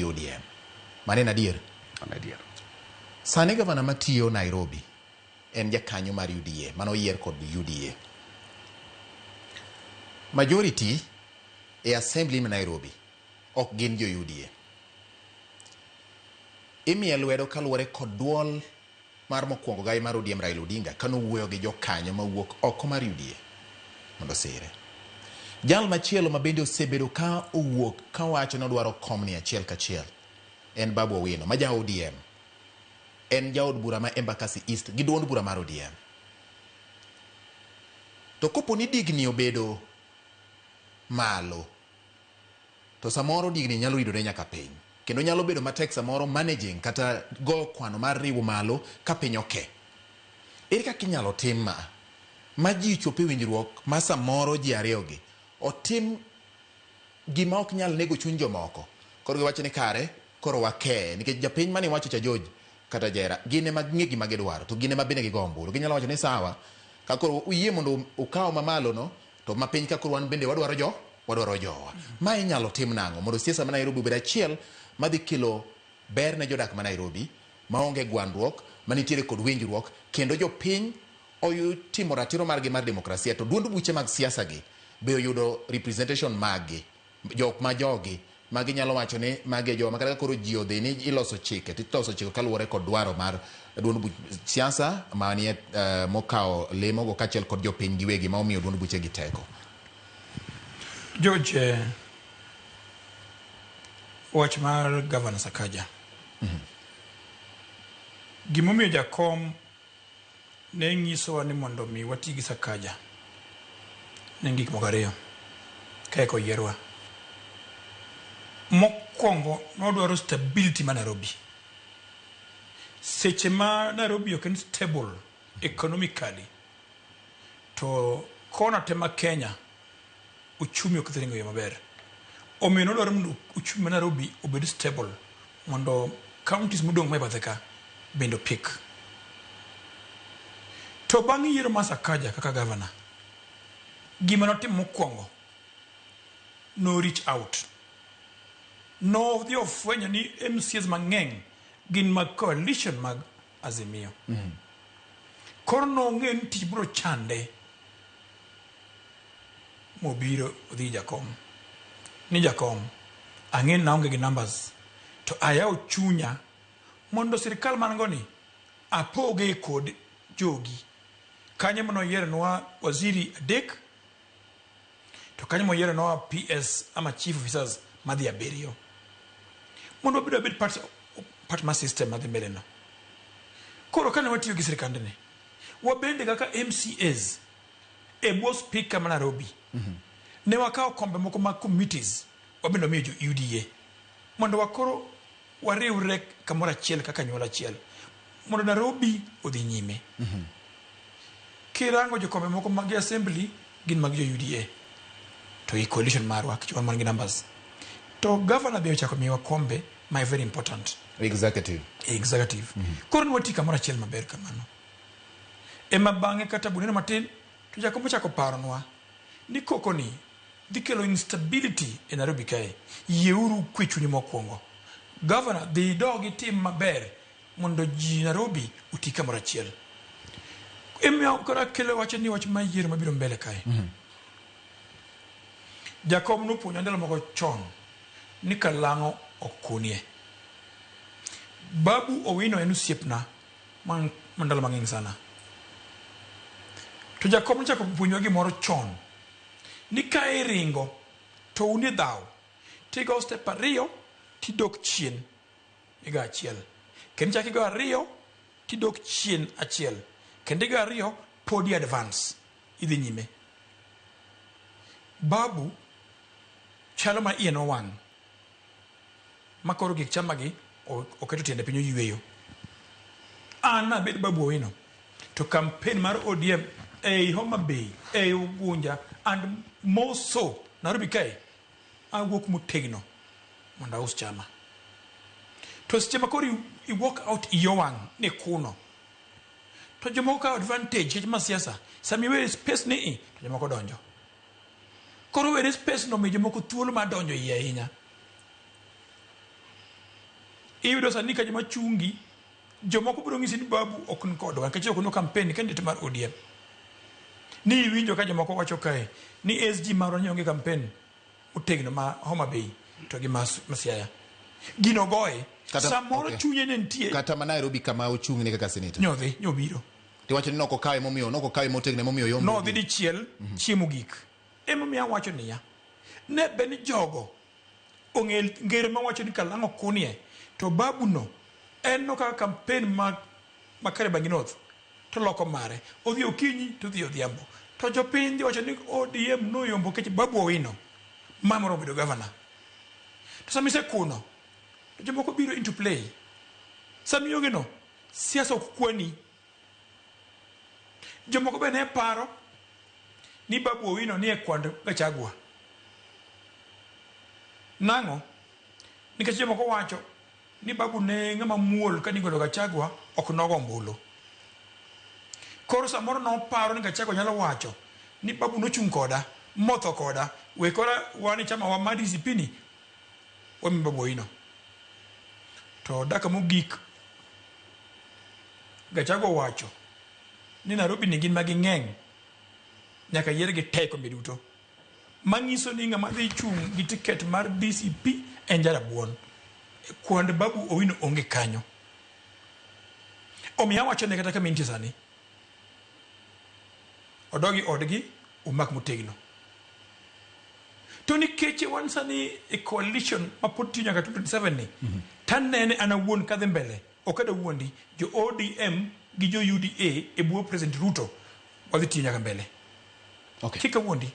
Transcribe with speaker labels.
Speaker 1: ODM. Mano en adier?
Speaker 2: En adier.
Speaker 1: Sani gavana matiyo Nairobi en jakanyo mar UDA, mano oyier kod UDA. Majority e assembly ma Nairobi ok gin jo UDA. Imiye lwedo kaluwore kod duol mar mokwongo gai mar ODM Raila Odinga kanowuoyo gi jokanyo mawuok oko mar UDA mondo osire. Jal machielo ma bende osebedo ka owuok kawacho ni odwaro komni achiel kachiel en Babu Owino ma ja ODM. En jaod bura ma Embakasi East gi duond bura mar ODM. To kopo ni digni obedo malo to samoro digni nyalo ridore nyaka piny kendo nyalo bedo matek samoro managing kata go kwano mar riwo malo ka piny oke. Ere kaka inyalo tim ma ma ji chop e winjruok ma samoro ji ariyogi otim gima ok nyal nego chuny jomoko koro giwacho ni kare koro wakee nikech japiny mane iwacho cha George kata Jera gin ema ging'e gima gidwaro to gin ema bende gigo ombulu ginyalo wacho ni sawa ka koro uyie mondo ukaw mamalo no to mapiny ka koro wan bende wadwaro jo wadwaro jowa. Ma inyalo tim nang'o mondo siasa ma Nairobi obed achiel madhi kelo ber ne jodak ma Nairobi maonge gwandruok manitiere kod winjruok kendo jopiny oyud timo ratiro margi mar demokrasia to duond buche mag siasa gi be oyudo representation maggi jok ma jogi ma ginyalo wacho ni magi e jowa ma kata ka koro ji odhi ni iloso chike to iloso chike kaluwore kod dwaro mar duond buch siasa manie mokawo lemo go kaachiel kod jopiny giwegi ma omiyo duond buche gi teko.
Speaker 3: George, wach mar Governor Sakaja. Gimomiyo jakom ne nyisowa ni mondo mi wati gi Sakaja ne en gik moko ariyo ka eka oyierwa. Mokwongo nodwaro stability ma Nairobi. Seche ma Nairobi ok en stable economically to kona te ma Kenya uchumi ok dhi ringo e yo maber. Omiyo nodwaro mondo uchumi ma Nairobi obed stable mondo counties modong' ma e bathe ka bende opik. To bang' yiero mar Sakaja kaka governor, gima notimo mokwongo, no reach out. Nodhi ofwenyo ni MCAs mang'eny gin mag coalition mag Azimio. Koro nong'eyo ni tich biro chande mobiro odhi jakom ni jakom ang'e ni aonge gi numbers to ayawo chunya mondo sirikal man go ni apoge kod jogi kanyo manoyieronwa waziri adek to kanyo moyieronwa PS ama chief officers madhi abiriyo mondo wabed wabed part mar system madhi mbele no. Koro kane watiyo gi sirikandni wabende kaka MCAs e bwo speaker ma Nairobi ne wakawo kombe moko mag committees wabende wamiyo jo UDA mondo wakoro wariwre kamoro achiel kaka anyuola achiel mondo Nairobi odhi nyime. Kirango jokombe moko mag assembly gin mag jo UDA to i coalition marwa nikech wan wan gi numbers. To governor be ochako miyowa kombe ma very important.
Speaker 1: Executive.
Speaker 3: E executive. Koro ne wati kamoro achiel maber kamano. Ema bang'e kata buneno matin to jakom ochako paronwa ni koko ni dhi kelo instability e Nairobi kae. Yieuru kwe chunyu mokwongo. Governor dhi idog itim maber mondo ji Nairobi oti kamoro achiel. Emiyo koro akelo wacho ni wach mar yiero mabiro mbele kae. Jakom nopuonja ndalo moko chon ni kalang'o ok kunie. Babu Owino en osiepna ma ndalo mang'eny sana. To jakom nochako puonjowa gimoro chon ni ka iringo to un e dhaw tigo step ariyo tidok chien igo achiel kendo ichako igo ariyo tidok chien achiel kendo igo ariyo podi advance idhi nyime. Babu chalo ma iye nowang' ma koro gik chama gi oketo tiende piny oyweyo. An nabed Babu Owino to campaign mar ODM ei Homa Bay, ei Ugunja and more so Nairobi kae awuok motegno mondo aus chama. To seche ma koro i walk out iyi owang' ni kuno to jomoko kawo advantage nikech ma siasa sama iweyo space ni i to jomoko donjo. Koro were space no mi jomoko thuolo mar donjo iye ahinya. Iyudo sani ka joma chungi, jomoko biro ng'isi ni Babu ok ni kodwa nikech ok no campaign candidate mar ODM. Ni iwinjo ka jomoko wacho kae ni SG marwa ni onge campaign motegno ma Homa Bay to gi ma Siaya. Gino goye. Samoro chunye ne nitie.
Speaker 1: Kata ma Nairobi kama ochung' ne kaka senator.
Speaker 3: Nyodhi, nyobiro.
Speaker 1: Tiwacho ni noko kawe momiyo, noko kawe motegno momiyo yombo.
Speaker 3: Nodhi dichiel chiemo gik. Emomiyo awacho niya, ne be ni jogo ong'e ngero mawacho ni kalang'o kunie to Babu no en no kaka campaign ma Kariobangi North to loko mare odhi okinyi to odhi odhiambo to jopiny dhi wacho ni ODM noyombo nikech Babu Owino ma moro obedo governor to sama isekuno to jomoko biro into play sama ionge no siasa ok kwani jomoko be ne paro ni Babu Owino nie kwand Gachagua nang'o nikech jomoko wacho ni Babu ne ng'ama muol ka nigolo Gachagua ok nogo ombulu koro samoro noparo ni Gachagua nyalo wacho ni Babu nochung' koda motho koda we kora wan e chama wa mar DCP ni wami Babu Owino to dakika mogik Gachagua owacho ni Nairobi ni gin ma ging'eny nyaka yiergi te kombe duto manyiso ni ng'ama dhi chung' gi tiket mar DCP en Jarabuon kwand Babu Owino onge kanyo omiyo awacho ne kata kama intie sani odogi odgi umak motegno to nikech wan sani e coalition ma pod tiyo nyaka 2027 ni tanene an awuon kadhi mbele ok adwa wuondi jo ODM gi jo UDA e bwo President Ruto wadhi tiyo nyaka mbele
Speaker 1: Okay.
Speaker 3: kik awuondi.